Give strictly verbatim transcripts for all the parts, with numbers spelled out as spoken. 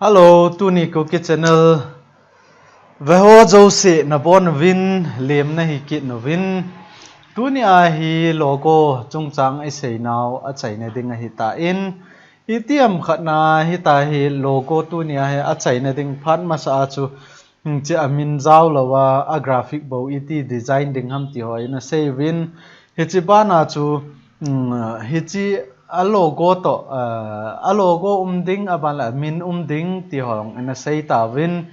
Hello, tuni Kuki Channel veho jouse nabonuvin, lemna hi kit nuvin. Tuni a hi logo chungchang iseinau achaina ding ahitan, itiham khatna hita hi logo tuni a hi achaina ding phat masa a chu, hiche amin jao louva, a graphic bou iti design ding ham ti ho ina seiuvin. Hiche bana chu, um, hiche a logo toh, uh, a logo um ding, aban le amin um ding ti ho jong ina sei tauvin.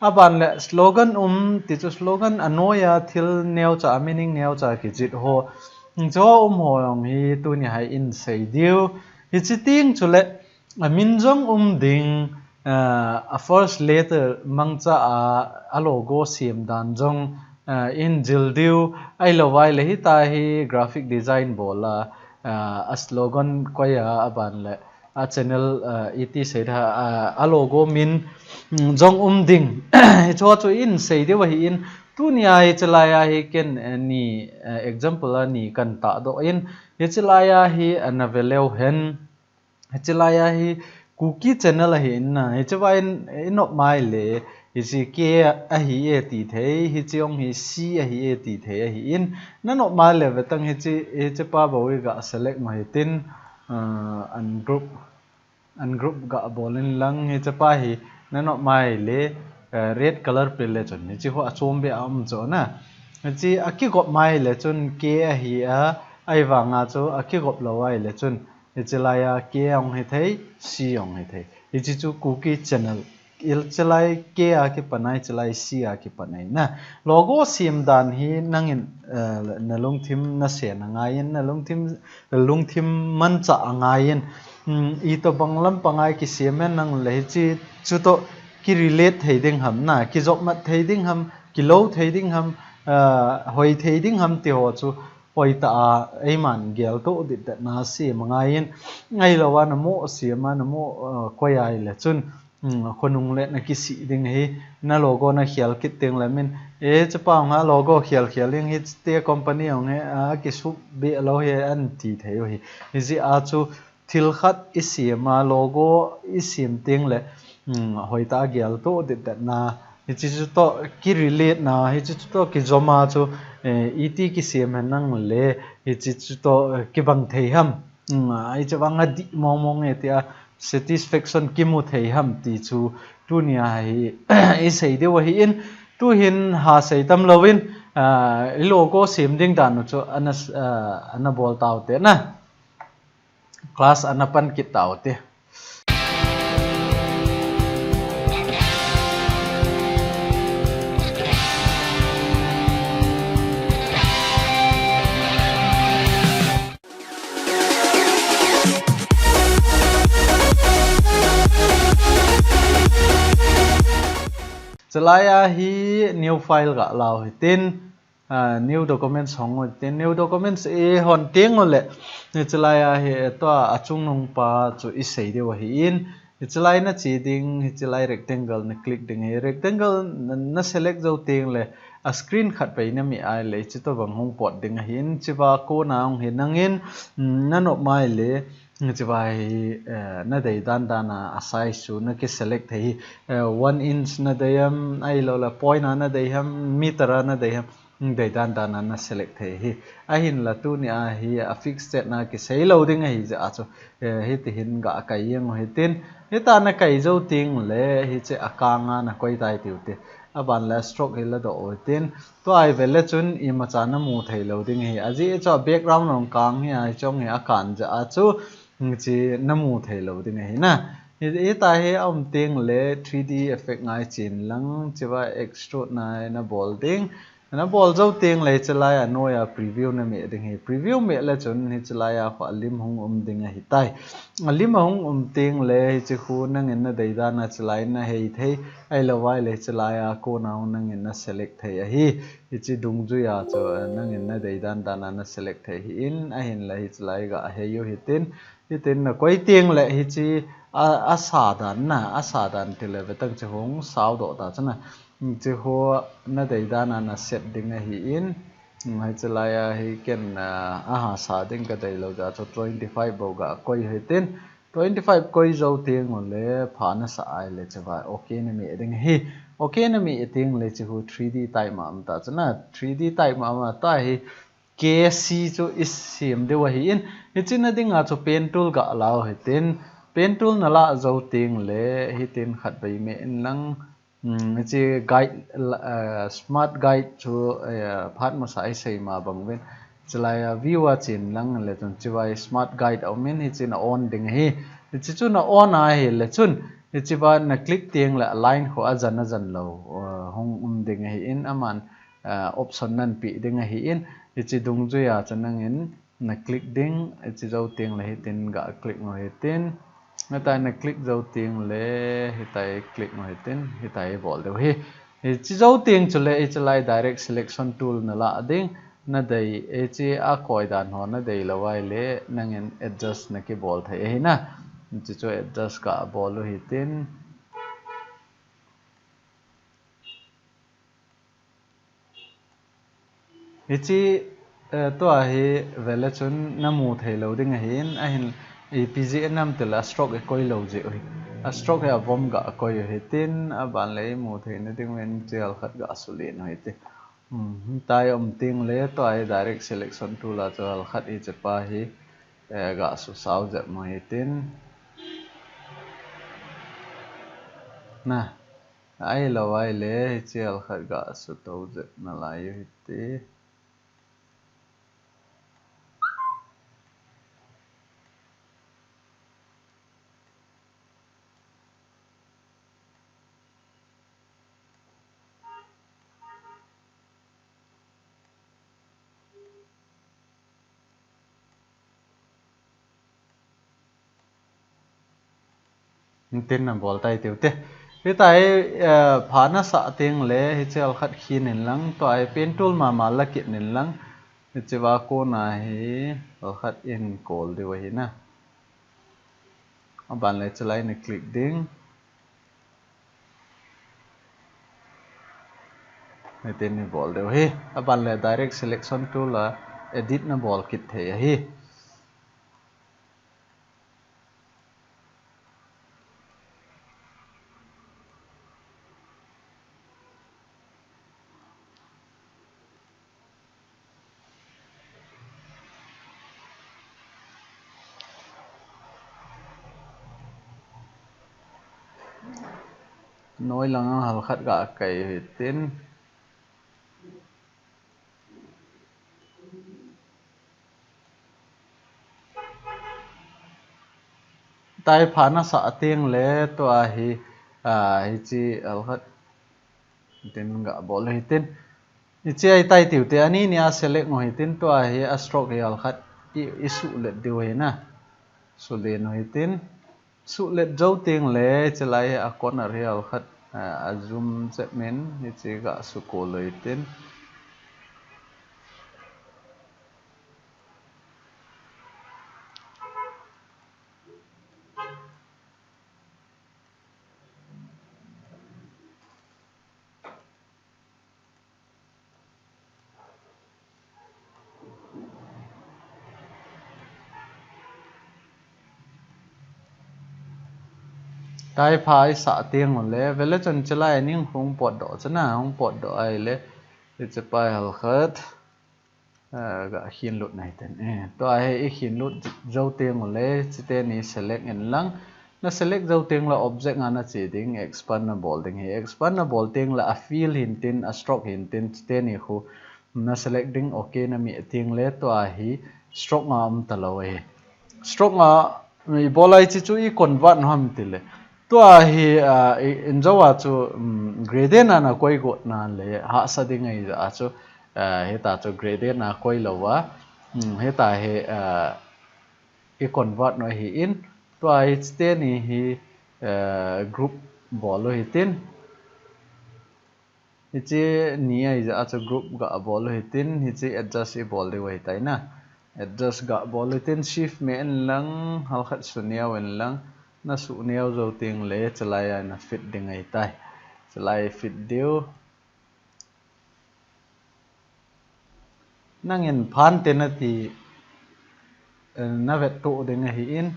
Aban le slogan um ti chu slogan anoiya thil neocha, a meaning neocha kijih ho, hiche ho um ho jong hi tuni a hi in sei diu. Hiche teng chule amin jong um ding, uh, a first letter mangcha a, a logo sem dan jong, uh, in jil diu, ahilouva ahile hita hi graphic design bol a, uh, a slogan koi a, aban le a channel, uh, iti sei da, uh, a logo min, mm, jong um ding. Hiche ho chu in sei diu ahin, tuni a hiche lai a hi ken, uh, ni, uh, example a ni kan tahdoh in, hiche lai a hi, uh, na ve leu hen, hiche lai a hi Kuki Channel ahin na, hiche va in, i nop mai le, hiche K ahi e ti thei, hiche jong hi C ahi e ti thei ahin, na nop mai le vetang hiche, hiche pa bou i ga select mo hitin, uh, ungroup, ungroup ga bol in lang, hiche pa hi na nop mai le, uh, red color pel le chun, hiche ho achom be a um chu na. Hiche a kigop mai le chun K ahi a, ahivanga chu a kigop lou ahile chun, hiche lai a K jong hithei, C jong hithei. Hiche chu Kuki Channel. Hiche lai K a kipan a, hiche lai C a kipan a na. Logo sem dan hi nangin, eh, na lungthim nasen angaiyin, na lungthim, lungthim manchah angaiyin. Hmm, itobang lampang a kisem hen nang le hiche chutoh ki relate thei ding ham na, kijop mat thei ding ham, kilou thei ding ham, eh, hoi thei ding ham ti ho chu hoitah a, eiman geltoh ditdet na sem angaiyin, ahilouva na mo sem a, na mo, uh, koi ahile chun, um, khonung le na kisih ding ahi, na logo na khel kit teng le min, e, hiche pa nga logo khel khel ding hi, hiche company jong hi, a, kisuh be lou hi, an ti thei u hi. Hijeh a chu, thil khat i sem a, logo i sem teng le, um, hoitah a geltoh ditdet na, hiche chutoh ki relate na, hiche chutoh kijom a chu, eh, iti kisem hen nang le, hiche chutoh, eh, kibang thei ham. Um, hiche vang adih mong mong e tia satisfaction kimu thei ham ti chu tuni a hi i sei diu ahin, tuhin ha sei tam louvin, ah, i logo sem ding dan u chu ana, ah, ana bol tau te na. Class ana pan kit tau te. Chulai a hi new file ga lau hitin, ah, new documents hong u hitin, new documents i hon teng u le, hiche lai a hi, eh, tua a chungnung pa chu i sei diu ahin, hiche lai na che ding, hiche lai rectangle na click ding ahi, rectangle na, na select jou teng le, a screen khat pai na mi ahile, hiche tobang hung pot ding ahin, hiche va kona hung hi nangin, mm, na nop mai le, hiche va hi, eh, na dei dan dan a, a size chu na ki select thei hi, eh, one inch na dei ham, ahilou le point a na dei ham, meter a na dei ham, dei dan dan a na select thei hi. Ahinla tuni a hi a fix chet na kisei lou ding ahi jeh a chu, eh, hiti hin ga kai jeng u hitin. Hitia na kai jou teng le hiche a kang a na koi tai tiu te. Aban le stroke hi la doh u hitin. Tua i ve le chun imacha na mu thei lou ding ahi. Ajeh chu a background jong kang hi a, hiche jong hi a kan jeh a chu, hiche na mu thei lou ding ahi na. Hi, hitia hi a um teng le three D effect ngai chen lang, hiche va extrude na, na bol ding. Na bol jou teng le hiche lai a noi a preview na meh ding ahi. Preview meh le chun hiche lai a khu a lim hung um ding ahi tai. A lim a hung um teng le hiche khu nangin na dei dan a hiche lai na hei thei. Ahilou vai le hiche lai a kona hung nangin na select thei ahi. Hiche dungjui a chu, eh, nangin na dei dan dan a na select thei ahin, ahinla hiche lai ga hei u hitin, hitin na koi teng le hiche a, a sa dan na, a sa dan ti le vetang hiche hung sao doh ta chu na, hiche khu na dei dan a na set ding ahin, hiche lai a hi ken, ah, a ha sa ding ka dei lou jeh a chu twenty five bou ga koi hitin, Twenty five koi jou teng ule pha nasah ahile hiche va okay nameh ding ahi. Okay nameh teng le hiche hu three D type ma um ta chu na, three D type ma um ta hi K C chu isem diu ahin, hiche na dinga chu pen tool ga lau hitin, pen tool nalah jou teng le hitin khatvei meh in lang, um, hiche guide, uh, smart guide chu, uh, phat masa isei ma bang uvin. Chulai a view a chen lang le chun hiche vai smart guide a um in hiche na on ding ahi. Hiche chu na on ahile chun hiche va na click teng le a line khu ajan ajan lou, uh, hung um ding ahin aman, uh, option nahin pe ding ahin hiche dungjui a chu nangin na click ding, hiche jou teng le hitin ga click u hitin. Hitia na click jou teng le hitia click u hitin, hitia bol diu ahi. Hiche jou teng chule hiche lai direct selection tool nalah ding, nadei, hiche a koi dan ho nadei lou ahile nangin adjust nakibol thei ahi na. Hiche chu adjust ga bol u hitin. Hiche, eh, tua hi vele chun namu thei lou ding ahin, ahin ipi jeh ham itile a stroke ikoi lou jeh u hi. A stroke hi avom ga koi u hitin, aban le imu thei na ding uvin hiche halkhat ga sulen u hiti. Hmm, hitia um teng le tua hi direct selection tool a chu halkhat hiche pa hi, eh, ga susau jep u hitin. Na, ahilou ahile hiche halkhat ga sutou jep nalai u hiti. Hitin nabol tai tiu te. Hitia hi, eh, pha nasah teng le hiche halkhat khin in lang, tua hi pen tool mama la kit in lang, hiche va kona hi halkhat in kol diu ahi na. Aban le hiche lai na click ding. Hitin nabol diu ahi. Aban le direct selection tool a edit nabol kit thei ahi. Noi langa halkhat ga kai u hitin. Hitia hi pha nasah teng le tua hi, ah, hiche halkhat tin ga bol u hitin. Hiche a hitia tiu te, ani nia select u hitin, tua hi a stroke hi halkhat i, isuhlet diu ahi na. Sulen u hitin. Suhlet jou teng le, hiche lai hi a corner hi halkhat, ah, a zoom jep in, hiche ga sukol u hitin. Hitia hi pha isah teng ule, vele chun hiche lai a ning hung potdoh chu na, hung potdoh ahile, hiche pa hi halkhat. Ah, ga khin lut nai ten. Eh, tua hi ikhin lut jou teng ule, hiche teni select in lang. Na select jou teng le object a nache ding, expand nabol ding ahi. Expand nabol teng le a fill hintin, a stroke hintin, hiche teni khu na select ding, okay nameh teng le, tua hi stroke a um talou ahi. Stroke a, ibola hiche chu i convert u ham itile. Tua hi, ah, i, in jou a chu, um, gradient a nakoi got na le, hahsa ding ahi jeh a chu, ah, hitia chu gradient a koi lou a, um, hitia hi, ah, i convert u ahin, tua hiche teni hi, ah, group bol u hitin. Hiche ni ahi jeh a chu group ga bol u hitin, hiche adjust ibol diu ahitai na. Adjust ga bol u hitin, shift meh in lang, halkhat su neo in lang, na su neo jou teng le, hiche lai a na fit ding ahitai. Hiche lai fit diu. Nangin pha inte nati, eh, na vet to ding ahin,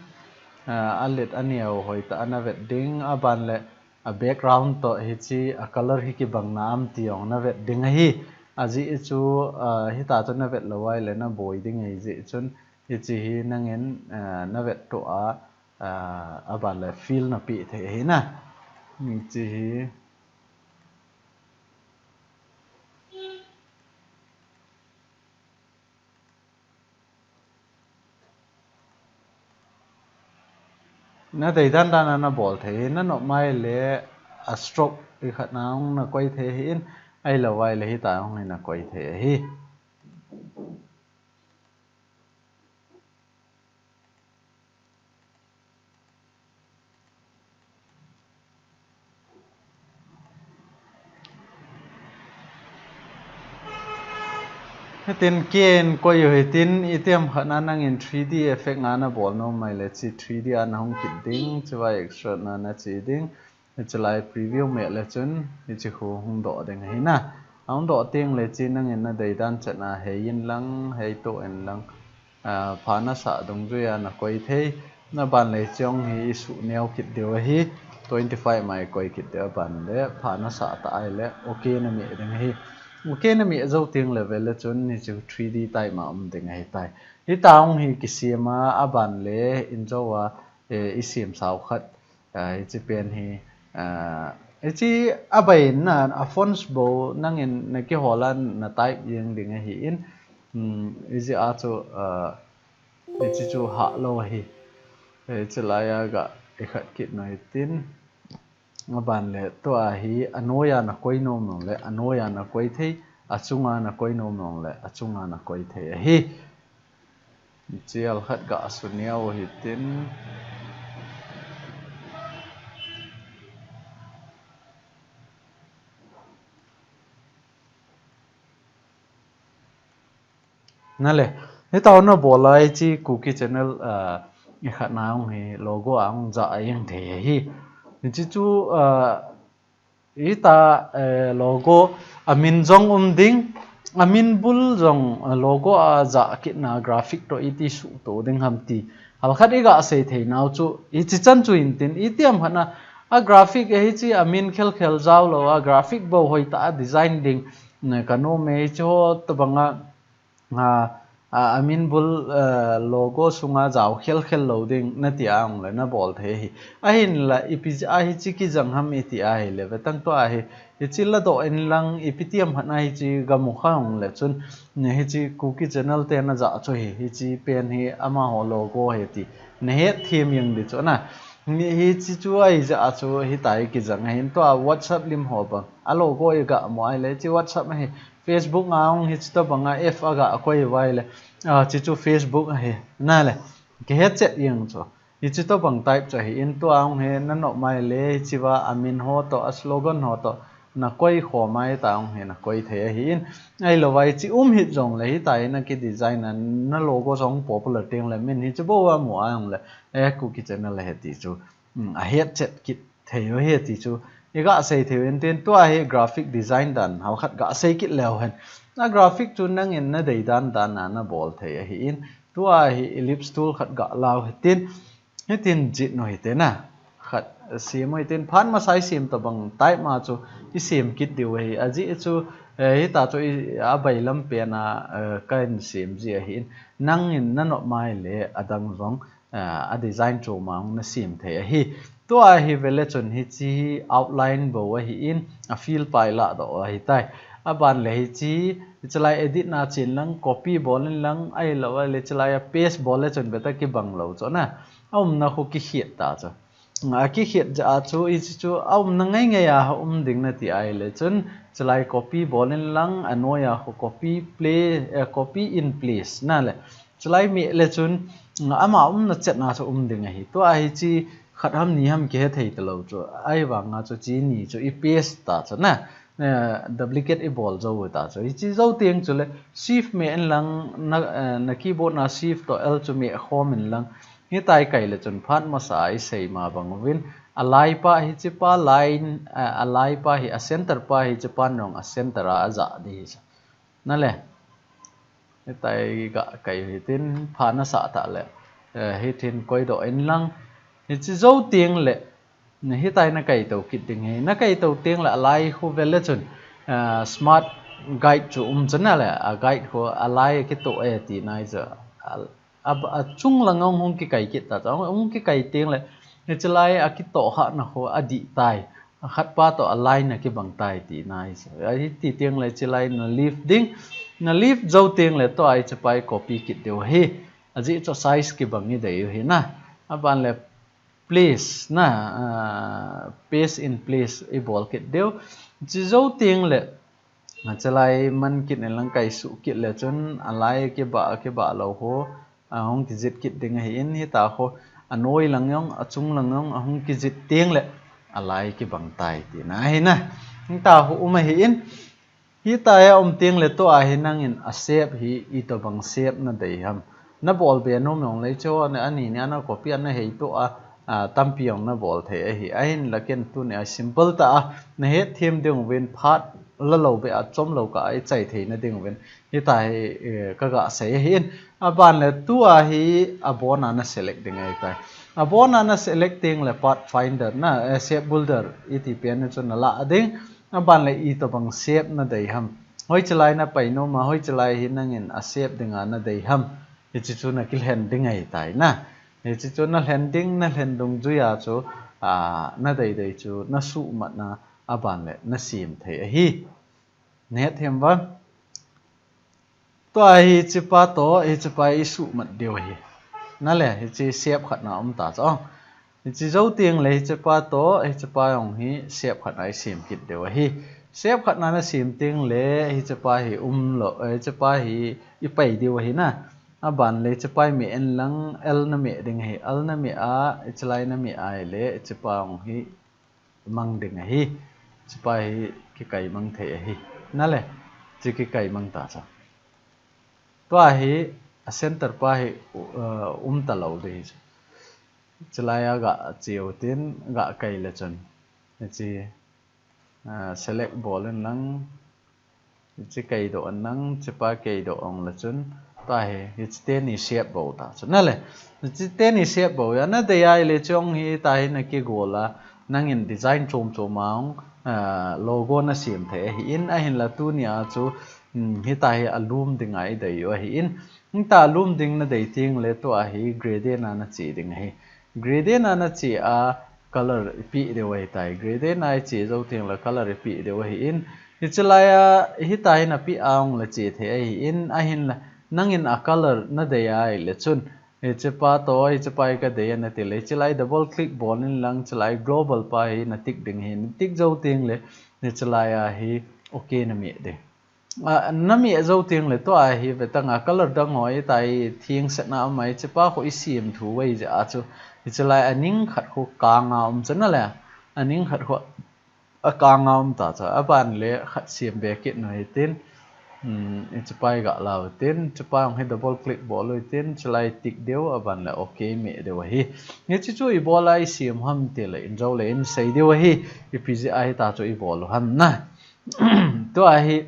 a let a neo hoi ta a na vet ding, a ban le a background to hi chi a color hi kibang na am ti ong na vet ding ahi. A ji i chu, a, hi ta chu na vet lo ai le na boi ding ahi ji chun hi chi hi nangin, a, na vet to a, a, a ban le fill na pi thei hi na. Hi chi hi. Na dei dan dan a na bol thei hi, na nop mai le a stroke i khat na hung na koi thei hi in, ai lo vai le hi ta hung hi na koi thei hi. Hitin ken koi u hitin itiam khat na nangin three D effect nga na bol nom mai le chi three D a na hung kit ding, chi vai extract na na chi ding. Hichi lai preview meh le chun hichi khu hung doh ding hi na. A hung doh ting le chi nangin na dei dan chet na hei in lang, hei to in lang. A, pha na sa dungjuia na koi thei, na ban le chiong hi i su neo kit diu ahi, twenty five mai koi kit diu a ban le pha na sa ta ai le, ok na mi ding ahi. Ok na mi zo ting le ve le chun ni chu three D type ma um ding ahi tai. Hi ta hung hi kisima a ban le in zo a, e, i sim sau khat. A, hichi pen hi, a, hichi a bai na, a fonts bo nangin na kihol a na type jeng ding ahi in, um, hichi a chu, a, hichi chu ha lo ahi. Hichi lai a ga i khat kit no hitin, a ban le to a hi a noia na koi nom nom le, a noia na koi thei, a chunga na koi nom nom le, a chunga na koi thei ahi. Chial khat ga su neo hitin. Na le, hi ta na bol a hichi Kuki channel, a, i khat na hung hi logo a hung ja a eng thei hi. Hichi chu, a, Ita, eh, logo a min jong um ding, a min bul jong, eh, logo a ja kit na graphic to iti su to ding ham ti. Hal khat i ga sei thei nau chu, hichi chan chu in tin, itiam khat na a graphic e hichi a min khel khel jao lo a graphic bo hoi ta a design ding, ne ka nom e hichi ho to bang a, a, a, a min bul, eh, logo sunga jao khel khel lo ding na ti a hung le na bol thei hi. A hin la ipi a hichi ki jang ham i ti a hi le ve tang to a hi. Hichi la do in lang ipi tiam khat na hichi ga mu kha hung le chun ne hichi Kuki channel te na ja chu hi. Hichi pen hi ama ho logo hi ti. Na het thim yang di chu na. Ni hichi chu a i ja chu hi tai ki jang a hin to a WhatsApp lim ho bang. A logo i ga mu ai le chi WhatsApp a hi. Facebook nga hung hichi to bang a F a ga a koi vai le, a, chi chu Facebook a hi, na le, ki het chet yang chu. Hichi to bang type chu hi in to a hung hi na nop mai le, hichi va a min ho to, a slogan ho to, na koi kho mai ta hung hi na koi thei a hi in. Ai lo vai chi um hit jong le hi ta hi na ki design a na logo jong popular ting le min hichi bo a mu a hung le, e Kuki channel le he ti chu. Um, a het chet kit thei u hi ti chu. I ga sei thei u in tin to a hi graphic design dan hal khat ga sei kit leu hen. A graphic chu nangin na dei dan dan a na bol thei a hi in. To a hi ellipse tool khat ga lau hi tin. Hi tin jit no hi te na. Khat sim u hi tin phat masa i sim to bang type ma chu i sim kit diu hi. A ji chu, eh, hi ta chu i, a bai lam pen a, eh, ka in sim ji a hi in. Nangin na nop mai le a dang jong a, a design chu mang na sim thei a hi. To a hi ve le chun hichi hi outline bo a hi in a fill pai la do a hi tai. A ban le hichi, hichi lai edit na chin lang copy bol in lang ai lo a le hichi lai a paste bol le chun beta ki bang lo chu na. A um na khu ki khiat ta chu. A ki khiat ja a chu hichi chu a um na ngai ngai a um ding na ti ai le chun hichi lai copy bol in lang a noi a khu copy play, eh, copy in place na le. Chulai mi le chun, mm, ama umna chetna chu um ding a hi. To a hi chi khat ham ni ham ki he thei ta lo chu. Ai vang a chu chi ni chu i paste ta chu na. Eh, duplicate i bol zo ta chu. Hi chi zo tiang chu le shift me en lang na, eh, na keyboard na shift to L chu me khom in lang. Hi tai kai le chun phat masa i sei ma bang uvin. A lai pa hi chi pa line, eh, a lai pa hi a center pa hi chi pa nong a center a a za di hi. Na le. Hitai ga kai hitin pha na sa ta le. Eh, hitin koi do in lang. Hiche jou teng le, hitia na kaito kit ding ahi. Na kaito teng le alai khu vel le chun, ah, smart guide chu um chu na le, a guide khu alai kitoh e tina ahi chu. A, a, achung lang hung kikai kit ta chu. Hung kikai teng le, hiche lai a kitoh kha na khu adih tai. Akhat pa toh alai na kibang tai tina ahi chu. Ahiti teng le hiche lai na leave ding. Na leave jou teng le tua hiche pa i copy kit diu ahi. Ajeh chu size kibang i dei u ahi na. Aban le place na, ah, paste in place i bol kit diu. Hiche jou teng le, ah, hiche lai man kit in lang kai suh kit le chun alai kibah, kibah lou khu, ah, hung kijit kit ding ahi in hita khu anoi lang jong, achung lang jong, ahung kijit teng le alai kibang tai tina ahi na. Hita khu um ahi in, Hitia um teng le tua hi nangin a shape hi itobang shape na dei ham. Na bol be nom jong lei chu, ani nia na copy a na hei tua, a, tampi jong na bol thei ahi. Ahinla ken tunia simple tah a na hetthem ding uvin phat la lou be a chom lou kah a i chai theina ding uvin. Hitia hi, eh, ka ga sei ahi in. Aban le tua hi abon a na select ding ahi tai. Abon a na select teng le Pathfinder na, eh, Shape Builder iti pen chu na la ding. Aban le itobang shape na dei ham. Hoiche lai na pai nom a, hoiche lai hi nangin a shape ding a na dei ham. Hiche chu na kilhen ding ahi tai na. Hiche chu na lhen ding, na lhen dungjui a chu, a, na dei dei chu na suhmat na, aban le na sem thei ahi. Na hetthem uvam. Tua hi hiche pa toh, hiche pa i suhmat diu ahi. Na le, hiche shape khat na um ta chu. Hiche jou teng le hiche pa toh, hiche pa jong hi shape khat na i sem kit diu ahi. Shape khat na na sem teng le hiche pa hi um lou, eh, hiche pa hi i pai diu ahi na. Aban le hiche pa i meh in lang L na meh ding ahi. L na meh a, hiche lai na meh a le, hiche pa jong hi mang ding ahi. Hiche pa hi kikai mang thei ahi. Na le, hiche kikai mang ta chu. Tua hi a center pa hi, uh, um ta lou ding ahi. Hiche lai a ga che u tin, ga kai le chun. Hiche, uh, select bol in lang, Hiche kei doh in lang, hiche pa kei doh ong le chun, tua hi, hiche teni shape bou ta chu. Na le, hiche teni shape bou a, na dei a le chu ong hitia hi na kigol a, nangin design chom chom a ong, ah, logo na sem thei ahi in, ahinla tunia chu, um, hitia hi a lum ding a i dei u ahi in, hitia lum ding na dei teng le tua hi gradient a na che ding ahi. Gradient a na che a color i pe diu ahi tai. Gradient a i che jou teng le color i pe diu ahi in. Hiche lai a, hitia hi na pe a ong le che thei ahi in, ahinla nangin a color na dei a le chun. Hiche pa toh, hiche pa hi ka dei a na ti le, hiche lai double click bol in lang, hiche lai global pa hi na tick ding ahi, na tick jou teng le, hiche lai a hi okay na meh ding. Ah, na meh jou teng le tua hi ve tang a color dang ho hitia hi theng set na um a hiche pa khu i sem thei u ahi jeh a chu. Hiche lai a ning khat khu kang a um chu na le. A ning khat khu a kang a um ta chu. Aban le khat sem be kit u hitin. Um, hiche pa i ga la u tin. Hiche pa ong hi double click bol u hitin. Hiche lai tick diu aban le okay meh diu ahi. Hiche chu i bol a i sem ham ti le in jou le in sei diu ahi. Ipi jeh a hitia chu i bol u ham na. Tua hi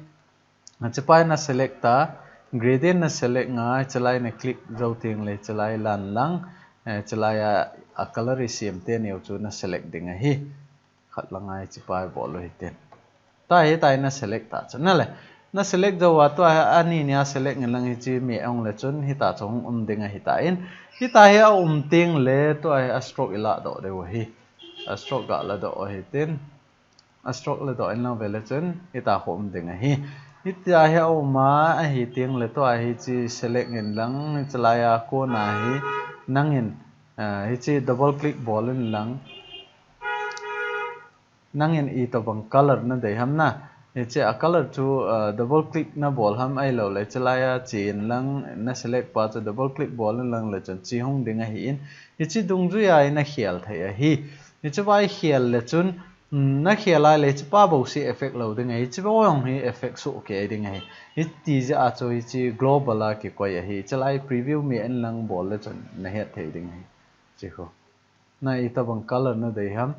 Hiche pa hi na select ta, gradient na select nga, hiche lai na click jou teng le, hiche lai lan lang, eh, hiche lai a, a color i sem teni u chu na select ding ahi. Khat lang a hiche pa hi bol u hitin. Tua hitia hi na select ta chu na le. Na select jou a tua hi ani nia select ngen lang hiche meh ong le chun hitia chu hung um ding ahi tan. Hitia hi a um teng le tua hi a stroke i la doh diu ahi. A stroke ga la doh u hitin. A stroke la doh in lang ve le chun, hitia khu um ding ahi. Hitia hi a um a, ahi teng le tua hiche select in lang, hiche lai a kona hi, nangin, ah, hiche double click bol in lang, nangin itobang color na dei ham na. Hiche a color chu, ah, double click na bol ham ahilou le, hiche lai a che in lang, na select pa chu double click bol in lang le chun che hung ding ahi in. Hiche dungjui a hi na khel thei ahi. Hiche va i khel le chun, Um, na khel a le hiche pa bou se effect lou ding ahi, hiche bou jong hi effect soh kei ding ahi. Hiti jeh a chu hiche global a kikoi ahi, hiche lai preview meh in lang bol le chun na het thei ding ahi. Hiche khu. Na itobang color na dei ham.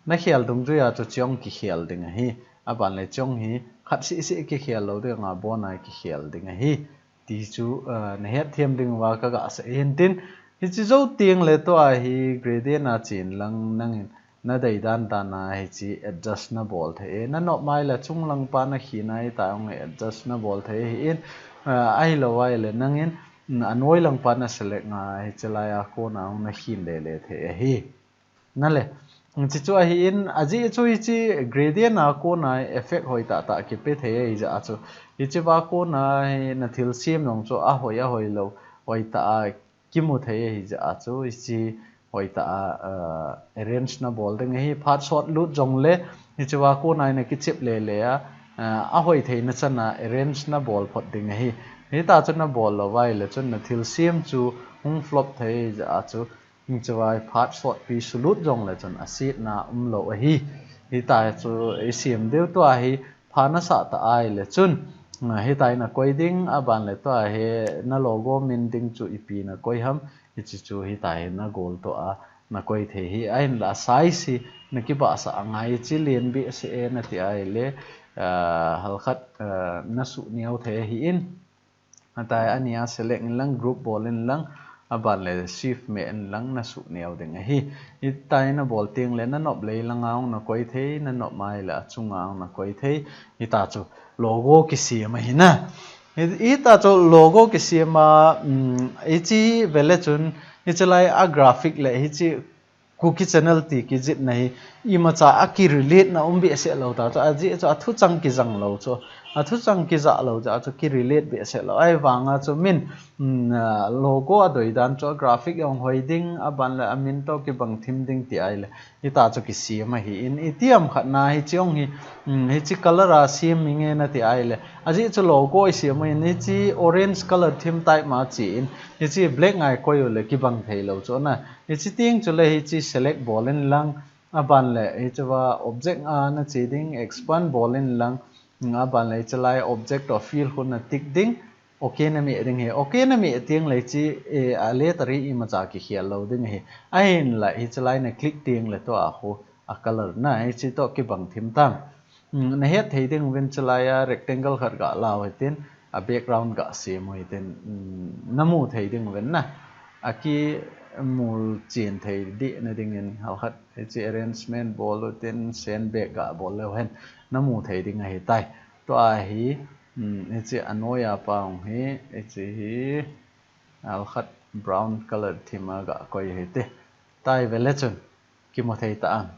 Na khel dungjui a chu hiche jong kikhel ding ahi. Aban le hiche jong hi khat seh seh kikhel lou ding a bon a kikhel ding ahi. Ti chu, ah, na het them ding uva ka ga sei hin tin. Hiche jou teng le tua hi gradient a chen lang nangin na deidan dan a hiche adjust na bol thei e. Na nop mai le chung lang pa na khin a hita hung adjust na bol thei ahin, ah, ahilou vai le nangin, mm, anoi lang pa na select nga hiche lai a kona hung na khin le le thei ahi. Na le, hiche chu ahin, ajeh chu hiche gradient a kona effect hoi tah tah kipe thei ahi jeh a chu. Hiche va kona hi na thil sem jong chu ahoi ahoi lou, hoi tah a kimu thei ahi jeh a chu hiche hoi tah a, ah, arrange na bol ding ahi. Phat sot lut jong le hiche va kona hi na kichep le le a, ah, ahoi thei na chan a arrange na bol phot ding ahi. Hita chu na bol lou vai le chun na thil sem chu hung flop thei ahi jeh a chu hiche va phat sot pi sulut jong le chun asetna um lou ahi. Hita chu i sem diu tua hi pha na sah ta ai le chun, ah, hita hi na koi ding, aban le tua hi na logo min ding chu ipi na koi ham, hiche chu hita hi na gol tua na koi thei ahi. Ahin la size hi na kibahsah angai, hiche len behseh e na ti ai le, ah, halkhat, ah, na suh neo thei ahin. Hita hi ani a select in lang, group bol in lang, aban le shift me in lang na suh neo ding ahi. Hita hi na bol teng le na nop lei lang a hung na koi thei, na nop mai le achung a hung na koi thei. Hita chu logo kisem ahi na. Hi-, hita chu logo kisem a, um, hiche ve le chun, hiche lai a graphic le hiche Kuki channel ti kijih na hi, imacha a ki relate na um behseh lou ta chu, ajeh chu athu chang kijang lou chu, athu chang kijah lou chu, achu ki relate behseh lou. Ahivang a chu min, um, ah, logo adoi dan chu a graphic jong hoi ding, aban le amin toh kibang thim ding ti ai le. Hita chu kisem ahin, iti ham khat na hiche hung hi, um, hiche color a sem inge na ti ai le. Ajeh chu logo i sem ahin, hiche orange color thim type ma che in, hiche black ngai koi u le kibang thei lou chu na. Hiche teng chu le hiche select bol in lang, aban le hiche va object a na che ding, expand bol in lang, aban le hiche lai object toh fill khu na tick ding, okay na meh ding ahi. Okay na meh teng le hiche, eh, a letter hi imacha kikhel lou ding ahi. Ahin la hiche lai na click teng le tua khu a color na hiche toh kibang thim tan. Um, na het thei ding uvin hiche lai a rectangle khat ga la u hitin, a background ga sem u hitin, um, na mu thei ding uvin na. Akimul chen thei dih na dingin halkhat hiche arrangement bol u hitin send back ga bol leu hen na mu thei ding ahi tai. Tua hi, um, hiche anoi a pa hung hi, hiche hi halkhat brown color thim a ga koi u hite. Tua hi ve le chun kimu thei ta am.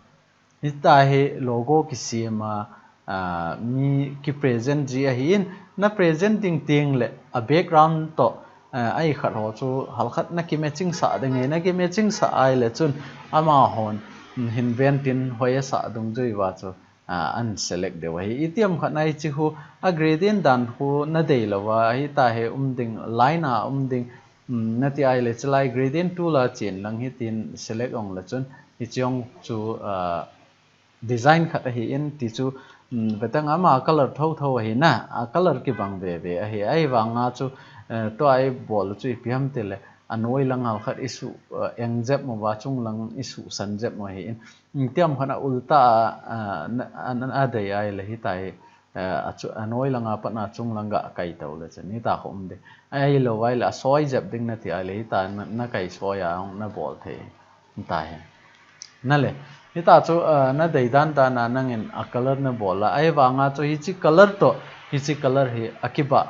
Hita hi logo kisem a, ah, mi ki present ji ahin, na present ding teng le a background toh, ah, ahi khat ho chu halkhat na ki matching sah ding ahi, na ki matching sah ai le chun amahon, mm, hin ven tin hoi asah dungjui uva chu, ah, an select diu ahi. Iti ham khat na hiche khu a gradient dan khu na dei lou a, hita hi um ding, line a um ding, um, na ti ai le hiche lai gradient tool a chen lang hitin select ong le chun hiche hung chu, ah, design khat ahin ti chu, um, vetang ama color tho tho ahi na, a color kibang ve ve ahi. Ahivang a chu, eh, tua i bol chu ipi ham ti le anoi lang halkhat i suh, eh, eng jep mo va chung lang i suh san jep mo ahin. Um, iti ham khat na ulta a, a, na, a, na, a dei ai le hita hi, eh, a chu, anoi lang a pat na chung lang ga kai to le chun hita khu um ding. Ahilou vai le a soi jep ding na ti ai le hita na, na kai soi a hung na bol thei. Hita hi. Na le, hita chu, eh, na dei dan dan a nangin a color na bol a. Ahivang a chu hiche color toh, hiche color hi akibah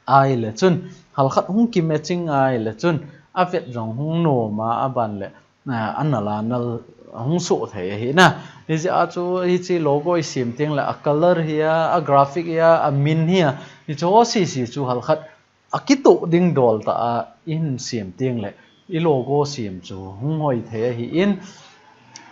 ai le chun, halkhat hung ki matching ai le chun, a vet jong hung nom a, aban le, ah, a nal a nal hung soh thei ahi na. Hijeh a chu hiche logo i sem teng le a color hi a, a graphic hi a, a min hi a, hiche ho sese chu halkhat a kitoh ding dol tah a i hin sem teng le i logo sem chu hung hoi thei ahin.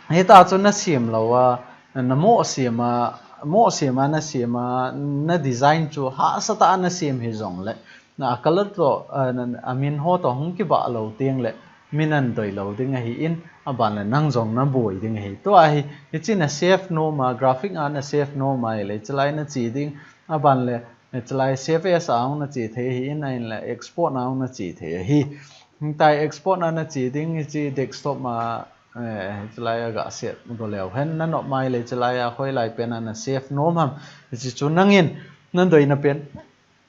Hita chu na sem lou a, na mo sem a, mo sem a na sem a, na design chu hahsa tah a na sem hijong le, na a color toh, a, na, a min ho toh hung kibah lou teng le, min an doi lou ding ahin, aban le nang jong na boi ding ahi. Tua hi, hiche na save nom a, graphic a na save nom a, le hiche lai na che ding, aban le, hiche lai save as a hung na che thei ahin, ahin le export a hung na che thei ahi. Hita export a na che ding, hiche desktop a, eh, hiche lai a ga save go leu hen, na nop mai le hiche lai a hoilai pen a na save nom ham, hiche chu nangin, na doina pen,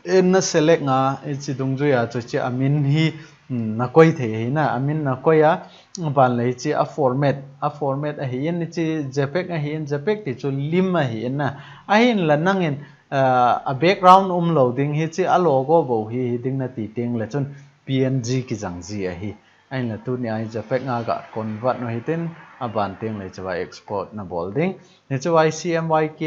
eh, na select nga, hiche dungjui a chu hiche a min hi, Hmm, na koi thei ahi na, amin na koi a, ban le hichi a format, a format ahi in, hichi JPEG ahi in, JPEG ti chu lim ahi in na. Ahin la nangin, ah, a background um lo ding hichi a logo bou hi, hi ding na ti teng le chun PNG kijang ji ahi. Ahin la tuni a hi JPEG nga ga convert nu hitin, a ban teng le chua export na bol ding. Hichu a hi CMYK,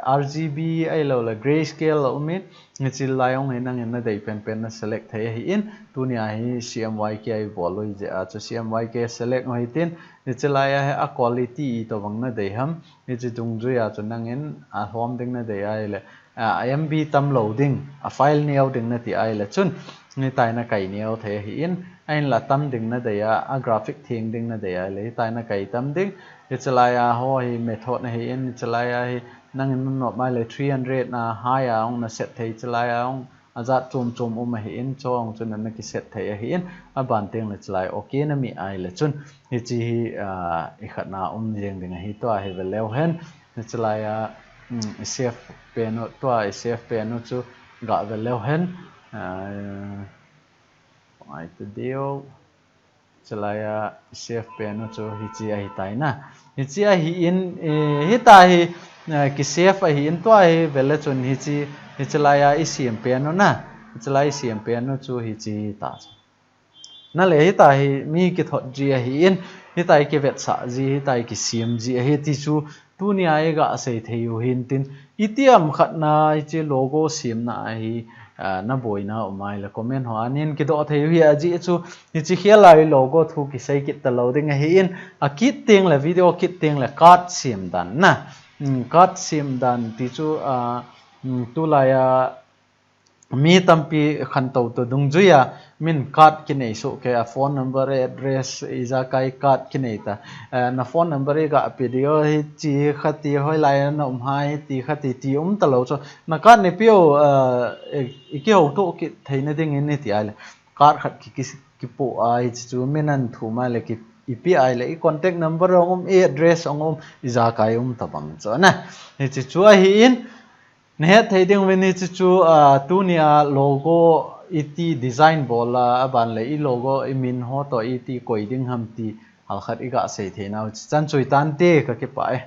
RGB ahilou le grayscale la um in, hichi lai ong hi nangin na dei penpen na select thei ahi in, tuni a hi CMYK a i bol u hi jeh a chu CMYK select u hitin, hichi lai a hi a quality itobang na dei ham, hichi dungjui a chu nangin a lhom ding na dei ahile, a, a MB tam lo ding, a file neo ding na ti ahile chun, hitia na kai neo thei ahi in, ahin la tam ding na dei a, a graphic theng ding na dei ahile, hitia na kai tam ding, hichi lai a ho hi method ahi in, hichi lai a hi nangin na nop mai le three hundred na high a ong na set thei, hichi lai a ong a jat chom chom um ahi in, chu ong chu na, na ki set thei ahi in, a ban teng le hichi lai okay na mi ahile chun, hichi hi, ah, i khat na um jeng ding ahi, tua hi ve leu hen, hichi lai a, um, i save pen u, tua i save pen u chu ga ve leu hen, ah, ai te deu. Hichi lai a save pen u chu hichi ahi tai na. Hichi ahi in, eh, hitia hi, eh, ki save ahi in tua hi ve le chun hichi, hichi lai a i siam pen u na. Hichi lai i siam pen u chu hichi ta chu. Na le hitia hi mi kithot ji ahi in, hitia hi kivetsah ji, hitia hi kisiam ji ahi ti chu tuni a i ga sei thei u hintin, itiam khat na hichi logo siam na ahi, ah, na boina um ai le comment ho a nin kidoh thei u hi ajeh chu, hichi khel a i logo thu kisei kit ta lo ding ahi in, a kit teng le video kit teng le card siam dan na. Hmm, card siam dan ti chu, ah, hmm, tulai a mi tampi khantou to dungjui a, min card kinei soh kei a, phone number, address, ijakai card kinei ta. Eh, na phone number i ga pe diu hichi khat ti, hoilai a na um ham ti khat ti, ti um ta lo chu. Na card nei piu, eh, i, i kihouto kit theina ding in i ti ai le. Card khat ki, ki, kipoh ai chu min an thum ai le ki, i pe ai le, i contact number ong um, i address ong um, ijakai um tabang chu na. Hichi chu ahi in, na het thei ding uvin hichi chu, ah, tuni a logo iti design bol a, a ban le i logo i min ho to iti koi ding ham ti, hal khat i ga sei thei nau, chan chu i tan te ka kipah e.